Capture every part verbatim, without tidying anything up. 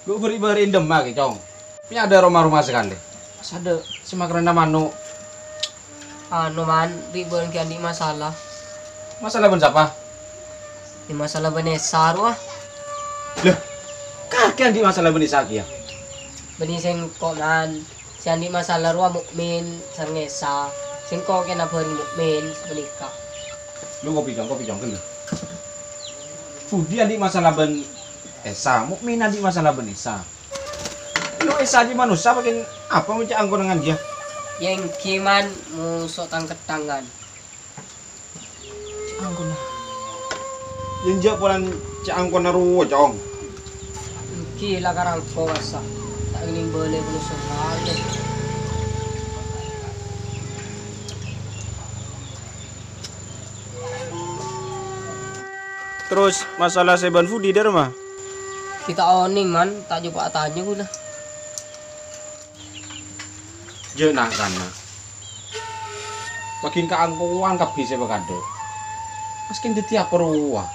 Lu beri-beri endem lagi, Cong. Punya ada roma-roma sekali. Sadâ' sè makarana mano'. Anu, Man, ri' bân ghi' andi' masalah. Masalah bân sapa? Ya, masalah bân Esa rowa. Lah, kakè andi' masalah bân Esa kèya? Bânnè sèngko', Man. Sè andi' masalah rowa Mukmin sareng Esa. Sèngko' kèng bhâreng Mukmin sapanèka. Lu kopi, Cong, kopi, Cong, ghellâ'. Budi andi' masalah bân Esa, Mukmin andi' masalah bân Esa. Lo Esa jiyâ manossa, pakèn apa mon cè' angkona ngan jiyâ? Yâ èngghi, Man, moso tang-kettangan. Cè' angkona. Yâ enjâ' polana cè' angkona rowa, Cong. Èngghi la karangko kassa. Ta' kennèng bâlâ manossa kalè. Terros, masalah sè bân Budi dârâmma? Ghi' ta' onèng, Man, ta' coba atanya kaulâ. Jhâ' na'-kana'. Maghin kaangkowan kabbhi sè pakadâ'. Maskèn dhâddhi apa rowa?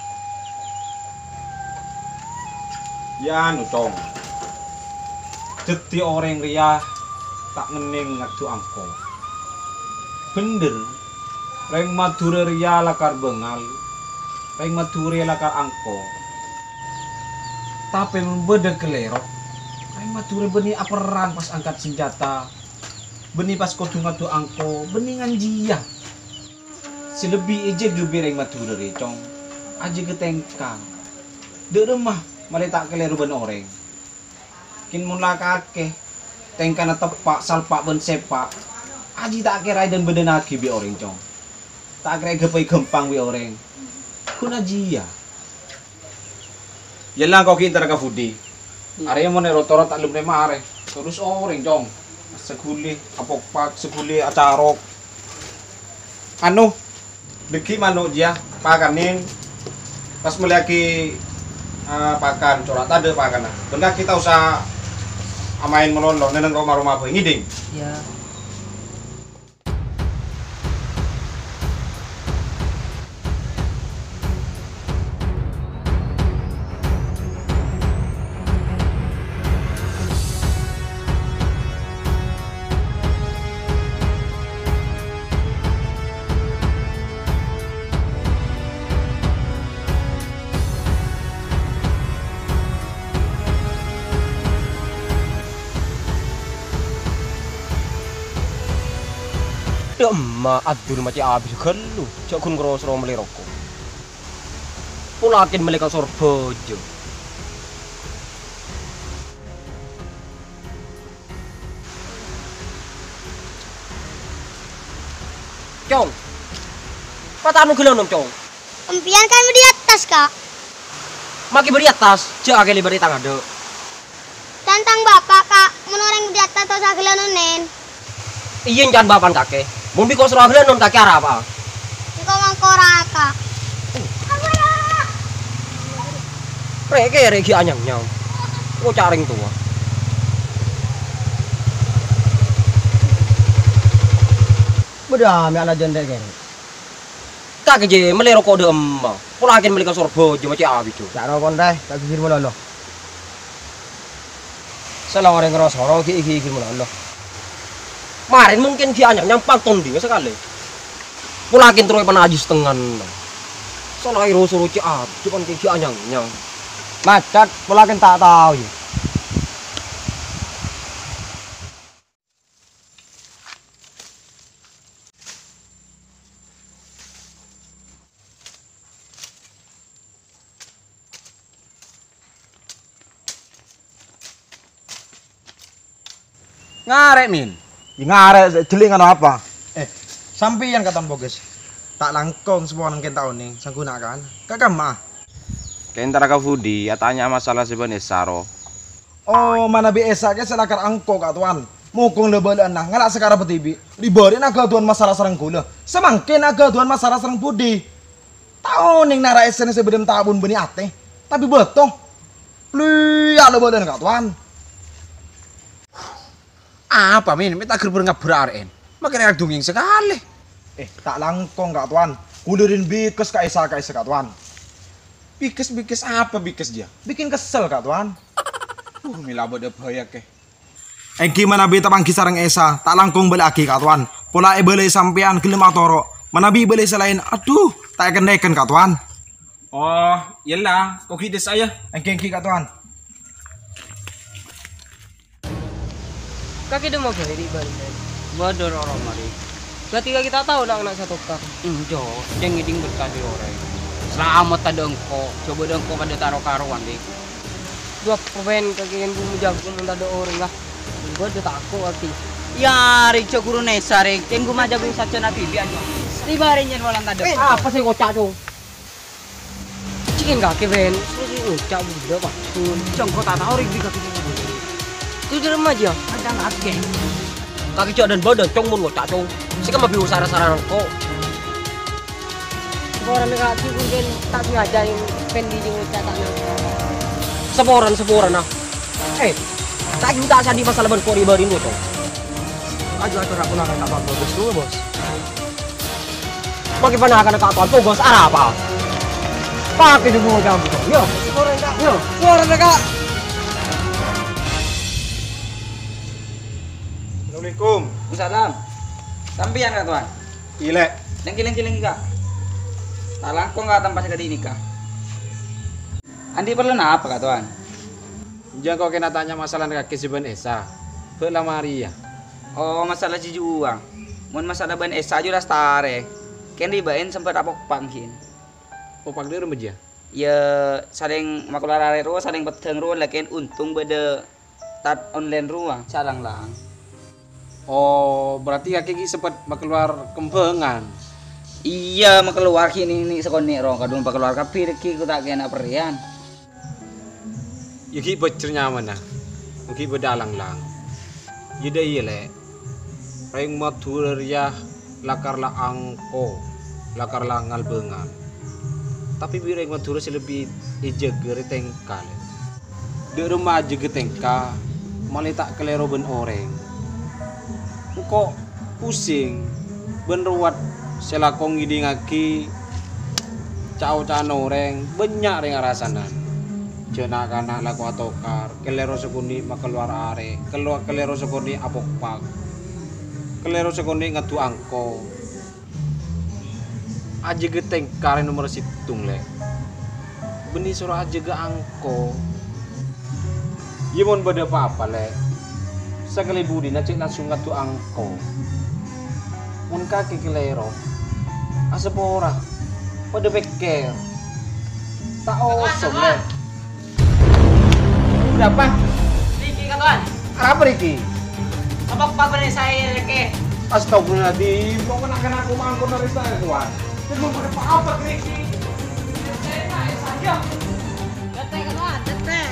Yâ anu, Cong. Dhâddhi orèng rèya ta' ngennèng ngaddu angko. Bhendher, rèng Madhurâ rèya lakar bângal, rèng Madhurâ lakar angko. Tapè mon bâdâ ghâlèrok, rèng Madhurâ bânnè aperrang pas angkat sanjhâta, bânnè pas kodhu ngaddu angko, bânnè ngan jiyâ. Sè lebbi èjhâghâbây rèng Madhurâ rè, Cong, ajâgâ tèngka. Dâ' remma malè ta' kalèro bân orèng. Kèng mon la kakè, tèngkana teppa', salpa' bân sèpa', ajiyâ ta' kèra èdân-bâdânaghi bi' orèng, Cong. Ta' kèra èghâbây ghâmpang bi' orèng. Ghun ajiyâ. Yâ la, engko' ghi' entara ka Budi. Hmm. Arèya mon è ro-toro ta' lem-lem arè. Terros orèng, Cong. Saghuli apokpak, saghuli acarok. Anu, dhâggi' mano' jiyâ, pakanè. Pas mellèyaghi, eh, pakan, cora' tadâ' pakanna. Bân kakè ta' osa amaèn malolo, neng-enneng roma-roma bhâi, ngèdhing? Yâ. Dâ' emma addul macè' abis ghâllu, jhâ' ghun kros-ros mellè roko'. Polakèn mellè ka Sorbhâjâ. Cong. Patanu ghâlânon, Cong. Empèyan kan bâdâ è attas, Ka'. Makè bâdâ è attas, jhâ' akè lèbâri tang adâ'. Can tang bapa', Ka', mon orèng bâdâ è attas ta' osa ghâlânonen. Iyâ, can bapa'an kakè. Mon bi' kosro aghâlânon kakè arapa'a? Engko' mangkora, Ka'. Rè'-kèrè' ghi' anyang-nyang. Koca' rèng towa. Bâdâ mè' alajân rè'-kèrè'. Kakè jiyâ mellè roko' dâ' emma. Polakèn mellè ka Sorbhâjâ macè' abis, Cong. Ca' roko'na, ta' ghighir malolo. Sè la orèng ro-soro ghi'-ghighir malolo. Marèn mungkin ghi' anyang-nyang pantondhingnga sakalè. Polakèn terro èpanajis tengngan. Sè la ro-soro cè' abdhi pon ghi' anyang-nyang. Macet, polakèn ta' tao, yâ. Ngarè', Min. Yâ, ngarè', sè jhelling ano apa? Eh, sampèyan, Katon Boges. Ta' langkong saponan kèng ta' onèng, sangghu na'-kana'. Ka kamma? Kèng entara ka Budi, atanya'a masalah sè bân Esa ro. Oh, manabi Esa kè sè lakar angko, Ka' Towan. Mokong la-bâlâ'ânna, ngala' sè karabât dhibi'. Lèbâri na' ghâdhuwân masalah sareng kaulâ. Samangkèn na' ghâdhuwân masalah sareng Budi. Ta' onèng nara' èssèna sè bâdâ tabun bânnè atè, tapè bâto. Lèya' la-bâlâ'ân, Ka' Towan. Apa, Min? Mè' ta' ghârbâr ngabbhâr arè'en. Makè rèng dungèng sakalè. Eh, ta' langkong, Ka' Towan. Kaulâ rèn bikes ka Esa, ka Esa, Ka' Towan. Bikes-bikes apa bikes jiyâ? Bikin kesel, Ka' Towan. Mèla bâdâ bhâi, Kè. Èngghi manabi tapanggi sareng Esa, ta' langkong bâlâ'aghi, Ka' Towan. Pola èbâlâi sampèyan ghellem atoro'. Manabi èbâlâi sè laèn, adhu, ta' èken-èken, Ka' Towan. Oh, iyâ la, ko' ghi' dessa, yâ. Èngghi, èngghi, Ka' Towan. Kakè dâ' emma bhâi, Ri', bân, Bân? Bâdâ ro-, roma, Ri'. Berarti kakè ta' tao na'-kana' sè atokar? Enjâ', cè' ngèdhing berkah dâri orèng. Salamet tadâ' engko', jhâ' bâdâ engko' padâ taro-karowan, Ri'. Dua pèn kakè èngghu majâgâ mon tadâ' orèng, ah. Bâdâ tako', Ri'. Yâ, Ri', jhâ' ghuru nèsa, Ri'. Èngghu majâgâ sajjhâna dhibi', anjo. Tiba, Ri', nyèn wulan tadâ'. Eh, apa sè ngoca', Cong? Cè'èn kakè, Ben. Terus ngoca' bhudhâ, Pak. Cong, ko' ta' tao rèng di kakè. Itu di rumah aja. Ada lagi. Kakè jhâ' dân bâdâ, Cong, mon ngoca', Cong. Sè kemma biu sara-sara ko'. Saporana, Kak, sè mungkin ta' sengaja yang Ben di ngoca' ta' nang. Saporana, saporana. Eh, ta' kita sandi masalah bân ko' ri-, bâri' ngoca'. Aja acara ponakan apa, Bos? Tuh, Bos. Pake ponakan Ka' Towan, Bos, arapa? Pake dulu jam, yo. Suara, Kak. Yo. Suara, Kak. Assalamualaikum. Waalaikumsalam. Sampèyan, Ka' Towan? Iyâ, Lè'. Lènggi, lènggi, lènggi, Kak. Ta' langkong ka tempat sè kadhi nèka. Andi' parlo napa, Ka' Towan? Jhâ' ko' kèna tanya masalah kakè sè bân Esa. Bâ' la marè, yâ. Oh, masalah jiyâ. Mon masalah bân Esa jhu lastarè. Kèng ri' bâ'en sempet apokpak, ghi. Apokpak dâ' remma jiyâ? Yâ, salèng makalowar arè rowa, salèng peddhâng rowa, lakèn ontong bâdâ tat online rowa, salang-lang. Oh, berarti kakè ghi' sempet makalowar kembhângan? Iyâ, makalowar ghi' nè'-nè' sakonè' ro, kadhung makalowar kabbhi règhi, ko' ta' kèna perrèyan. Yâ ghi' bhâjjher nyamana, ghi' bâdâ alang-lang. Yâ dâ' iyâ, Lè'. Rèng Madhurâ rèya lakar la angko, lakar la ngalbângan. Tapè bi' rèng Madhurâ sè lebbi èjâgâ rè tèngka, Lè'. Dâ' remma ajâgâ tèngka, malè ta' kalèro bân orèng. Engko' pusing bân rowet sè lako ngèdhingaghi ca'-oca'na orèng, bânnya' rèng arasanan. Jhâ' na'-kana' lako atokar, kalèro sakonè' makalowar arè, kalo-, kalèro sakonè' apokpak, kalèro sakonè' ngaddu angko. Ajâgâ tèngka rè nomer sèttong, Lè'. Bânnè soro ajâgâ angko. Yâ, mon bâdâ pa-apa, Lè', sakalè budina cè' langsung ngaddu angko. Mon kakè kalèro, asapora, padâ pèkkèr. Ta' osom, Lè'. Berapa? Riki, Ka' Towan. Arapa, Riki? Apa, apa bânnè saè, Riki? Astagfirullahaladzim, kok kena-kena aku mangkon dari saya, Tuan. Terus mau pada apa, Riki? Detek, Ka' Towan, detek.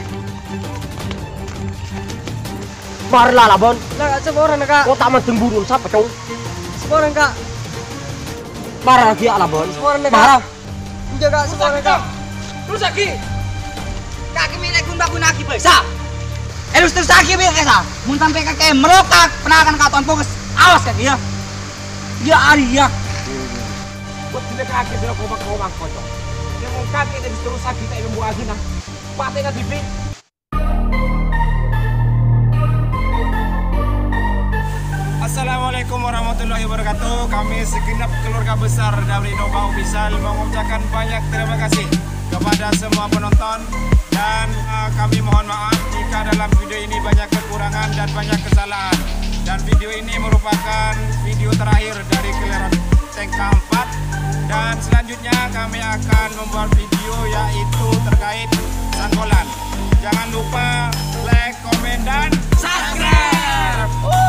Mara la, Bân. Lah, saporana, Kak. Kok ta' mandeng burun sapa, Cong? Saporana, Kak. Mara lagi, Alabon. Saporana, Kak. Mara. Enjâ', Kak, saporana, Kak. Terus lagi. Kak, kami lek guna-gunagi bhâsa. Eh, terus, terus lagi, bi' kesa. Mun sampai kakek merokak, penakan Ka' Towan fokus. Awas, Kak, ya. Ya, ari, ya. Buat tidak kakek sudah koma-koma, kocok. Yang mau kakek terus, terus lagi, tak ilmu aja, nah. Pate ka dibi'. Assalamualaikum warahmatullahi wabarakatuh. Kami segenap keluarga besar dari Nova Official mengucapkan banyak terima kasih kepada semua penonton dan, eh, kami mohon maaf jika dalam video ini banyak kekurangan dan banyak kesalahan. Dan video ini merupakan video terakhir dari Keleron Tengka empat. Dan selanjutnya kami akan membuat video yaitu terkait sangkolan. Jangan lupa like, komen, dan subscribe.